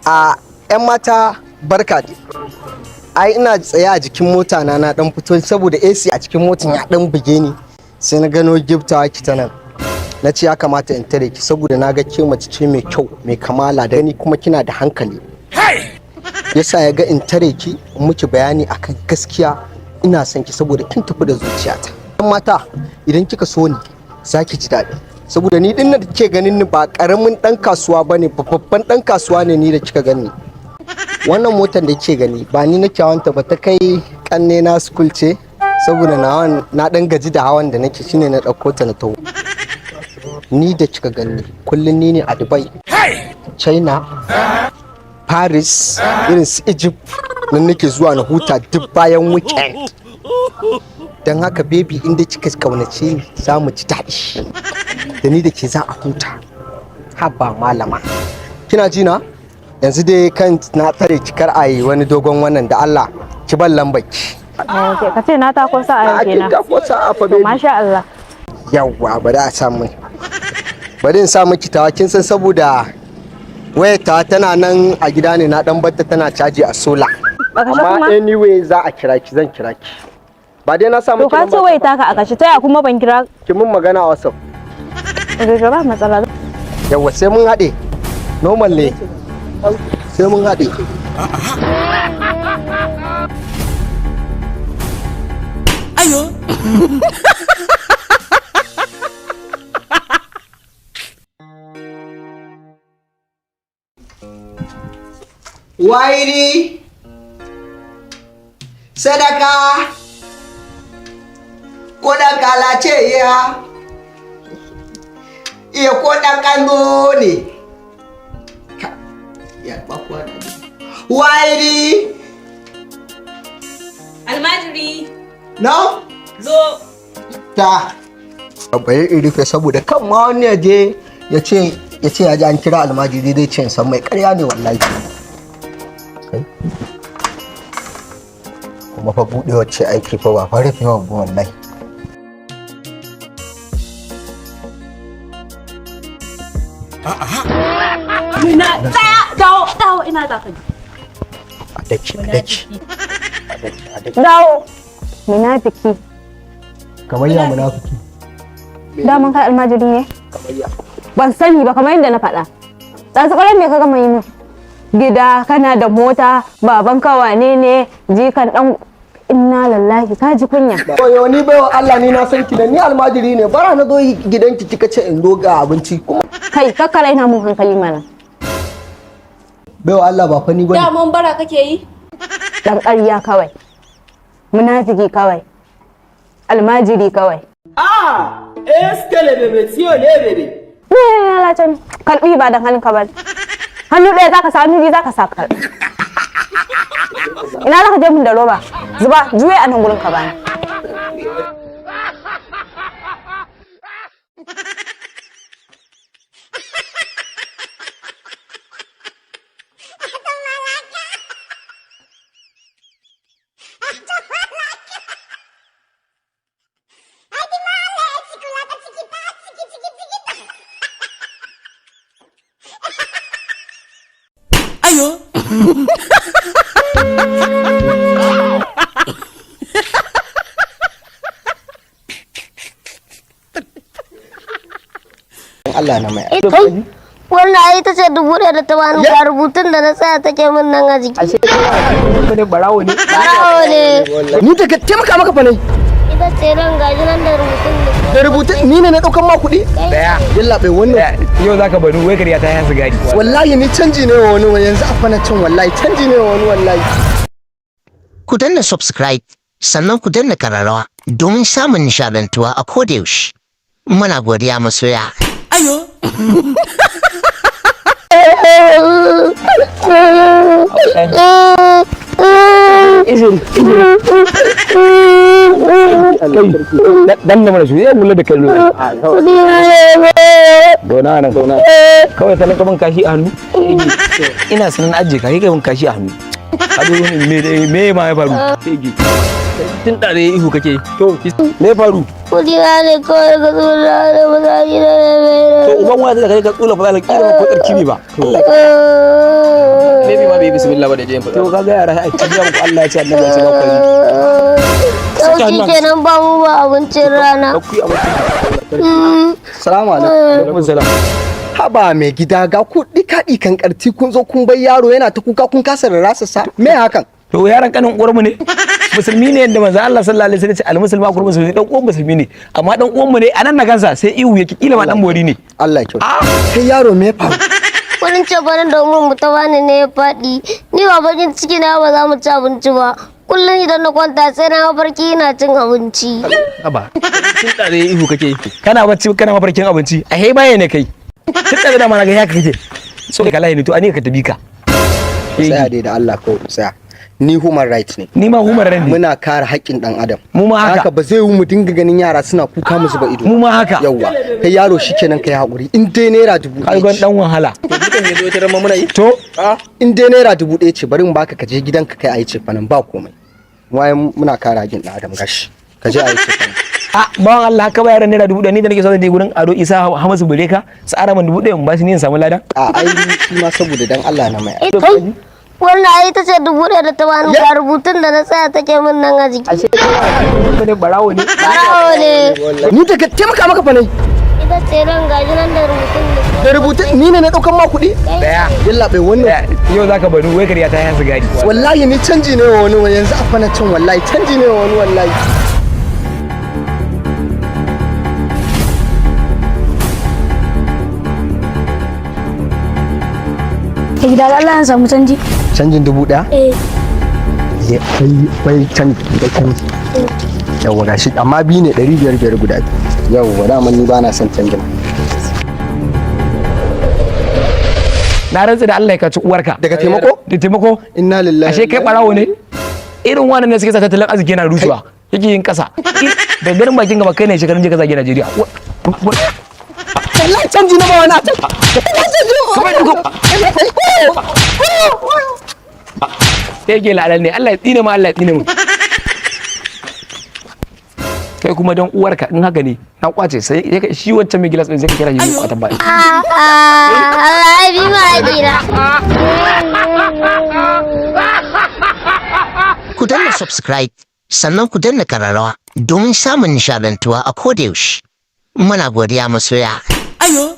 A 'yan mata, barka dai. Ai ina tsaye a jikin mota na, na dan fito saboda AC a cikin motan ya dan buge ni, sai na gano giftawa ki ta nan. Na ce ya kamata in tare ki saboda na ga ke mace ce mai kyau, mai kamala da ni, kuma kina da hankali. Yasa ya ga in tare ki in miki bayani akan gaskiya ina son ki saboda kin tafi da zuciyata. 'Yan mata, idan kika so ni za ki ji daɗi. Saboda ni din da kike ganin ni ba karamin dan kasuwa bane, babban dan kasuwa ne ni da kika gani. Wannan motar da kike gani ba ni nake hawanta ba, ta kai kanne na school ce, saboda na na dan gaji da hawan da nake, shine na ɗauko ta na taho. Ni da kika gani kullum ni ne a Dubai, China, Paris, irin su Egypt nan nake zuwa na huta duk bayan weekend. Don haka baby, inda kika kaunace ni za mu ji daɗi, da ni da ke za a huta. Haba malama, kina ji na? Yanzu dai kan na tare ki, kar a yi wani dogon wannan, da Allah ki ban lambar ki. Ok, ka ce na tako sa'a yau A kin kenan. ta ko sa'a fa To baby. Masha Allah. Yawwa, bari a samu, bari in sa miki tawa. Kin san saboda wayar tawa tana nan a gida ne, na dan batta tana caji a sola. Baka sha Amma kuma? anyway za a kira ki, zan kira ki. Ba dai na sa To miki ka ce lamba wai ta ba. taka a kashe, taya kuma ban kira? Ki mun magana a WhatsApp. Ga ba matsala. Yawwa, sai mun haɗe. Normal ne, sai mun haɗe. Ayo. Wairi sadaka ko ɗan kalace ya iya ko ɗan kando ne. Ya ba kuwa da wairi. Almajiri, No. zo. Ta bari in rufe saboda kan ma wani ya je ya ce ya ji an kira almajiri, zai ce in san mai karya ne wallahi. Kai. Kuma fa buɗewar ce aiki fa, ba fa rufewar ba wallahi. Ina tsaya, dawo, dawo, ina za ka je. A daki, a daki, a daki, a daki. Dawo. Munafiki. Kamar ya munafiki? Daman kai almajiri ne? Kamar ya? Ban sani ba, kamar yadda na faɗa. Ɗazu ƙwarar me ka gama yi min? Gida kana da mota, baban ka wane ne, jikan ɗan inna lallahi, ka ji kunya. Oyo ni baiwa Allah, ni na san ki da ni almajiri ne, bara na zo gidanki kika ce in zo ga abinci kuma. Kai, kakka raina mun hankali mana. Baiwa Allah, ba fa ni bane. Daman bara kake yi? Dan ƙarya kawai. Munafiki kawai. Almajiri kawai. Ah! Eskele bebe, tiyo le bebe. Ne lalace ne. Karɓi ba dan hannunka ba. Hannu ɗaya zaka sa, hannu biyu zaka sa karɓi. Ina zaka je mun da roba? Zuba, juye a nan gurin ka bani. Ayo. Allah na mai. Kai, wannan ai ita ce 1000 da ta bani, ga rubutun da na tsaya take min nan a jiki. Ne barawo ne. Barawo ne. Ni daga taimaka maka fa ne. Ita ce nan, gaji nan da rubutun da. Da rubutun ni ne na daukan ma kuɗi? Daya. Yalla bai wannan. Yau zaka bari wai kariya ta yasa gadi. Wallahi ni canji ne wa wani yanzu a fana cin, wallahi canji ne wa wani wallahi. Ku danna subscribe, sannan ku danna kararrawa domin samun nishadantuwa a kodayaushe. Muna godiya masoya. Ayo. Dan da mana shi zai mula da kai. Dona nan. Kawai talaka ban kashi a hannu. Ina sanin ajiye ka kai ban kashi a hannu. Ka zo me me ma ya faru? Tun dare ihu kake. To me ya faru? Kudi na ne kawai ka tsula da mazaji da. To uban wani da kai ka tsula fa za ka kira ko tsarki ne ba. bai bismillah ba da je yin To fitsari. kaga yara ai kaga muku Allah ya ce annabi ya ce ba ku yi. Yau shi kenan ba mu ba abincin rana. Ku yi abincin. Salamu alaikum. Alaikum salam. Haba mai gida, ga ku dika dikan karti kun zo kun bai yaro yana ta kuka, kun kasa rarrasa sa. Me hakan? To yaron kanin uwar mu ne. Musulmi ne, yadda manzo Allah sallallahu alaihi wasallam ya ce al musulma akwai musulmi, dan uwan musulmi ne, amma dan uwan mu ne anan na gansa sai ihu yake, kila ma dan bori ne. Allah ya kyauta. Kai yaro, me ya faru? Wurin cefanen da umar mu ta bani ne ya faɗi. Ni ba bakin ciki na ba za mu ci abinci ba. Kullum idan na kwanta sai na mafarki ina cin abinci. Haba, tun da ihu kake, kana bacci kana mafarkin abinci, a hei baya ne kai. Tun da dama na ga haka kake so ka lahi ne, to ani ka tabi ka. Tsaya dai da Allah ko tsaya. Ni human right ne. Ni ma human right ne. Muna kare haƙƙin ɗan adam. Mu ma haka. Ba zai yi mu dinga ganin yara suna kuka mu zuba ido. Mu ma haka. Yawwa. Kai yaro, shikenan, kai haƙuri. In dai ₦1,000 Kai gwan ce. dan wahala. Dukan ya zo ita ran muna yi. To In dai ₦1,000 ce, bari in baka ka je gidanka kai ayi cefanen, ba komai. Wayan muna kare haƙƙin ɗan adam, gashi. Ka je ayi cefanen. A bawan Allah, haka ba yaran ₦1,000, ni da nake so zan je gurin Ado Isa Hamisu Bureka su ara man 1,000 in ba shi, ni in samu ladan. A ai shi ma saboda dan Allah na mai. Kai, wannan ai ita ce 1,000 da ta bani, ga rubutun da na tsaya take min nan a jiki. Ne barawo ne. Barawo ne. Ni daga taimaka maka fa ne. Ita ce ran gaji nan da rubutun da. Da rubutun ni ne na ɗaukan ma kuɗi? Daya. Yalla bai wannan. Yau zaka bari wai kariya ta yi sigari. Wallahi ni canji ne wa wani yanzu a fana cin, wallahi canji ne wa wani wallahi. Gida da Allah ya samu canji. Canjin 1,000? Eh. Ya kai bai canji da canji. Yawwa, gashi, amma biyu ne, 500 500 guda biyu. Yawwa, daman ni ba na son canjin. Na rantsa da Allah ya kaci uwarka. Daga taimako? Da taimako. Inna lillahi. Ashe kai barawo ne? Irin wannan ne suke sa tattalin arziki yana rushewa. Yake yin kasa. Da garin bakin gaba kai ne shekarun je ka zage Najeriya. Wallahi canji na ba wani a can. Kamar duka. Sai yake la'alal ne, Allah ya tsine ma, Allah ya tsine mu. Kai kuma don uwarka in haka ne na kwace, sai shi wancan mai gilas din sai ka kira shi ne kwatan ba. Ah, Allah ya bi ma gida. Ku danna subscribe sannan ku danna kararrawa domin samun nishadantuwa a kodayaushe. Muna godiya masoya. Ayo.